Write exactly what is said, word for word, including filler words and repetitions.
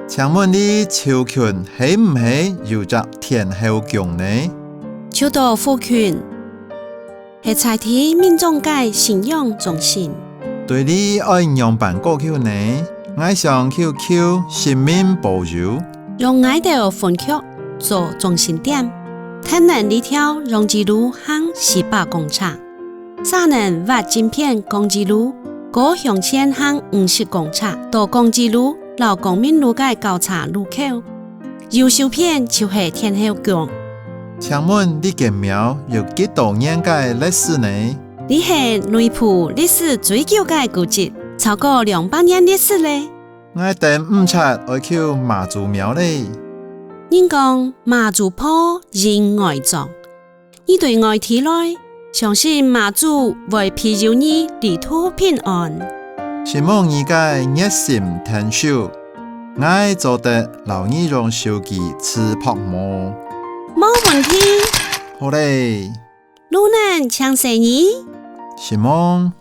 請問你就近係毋係有隻天后宮呢？就到附近，係在地民眾个信仰中心。對你愛仰般過去呢？𠊎想去求神明保佑。用𠊎兜分局做中心點，跈等這條楊枝路行四百公尺。 再跈挖整片光之路，過向前行五十公尺，到光之路摎光明路个交叉路口。右手片就係天后宮。請問這間廟有幾多年个歷史呢？這係內埔歷史最久个古蹟，超過兩百年歷史咧。𠊎等毋掣愛去媽祖廟咧。人講媽祖婆迎外祖， 你對外地來，相信媽祖會庇佑你旅途平安。承蒙你个熱心𢯭手，𠊎做得摎你用手機直播無？無問題。好咧。路能請細義。承蒙。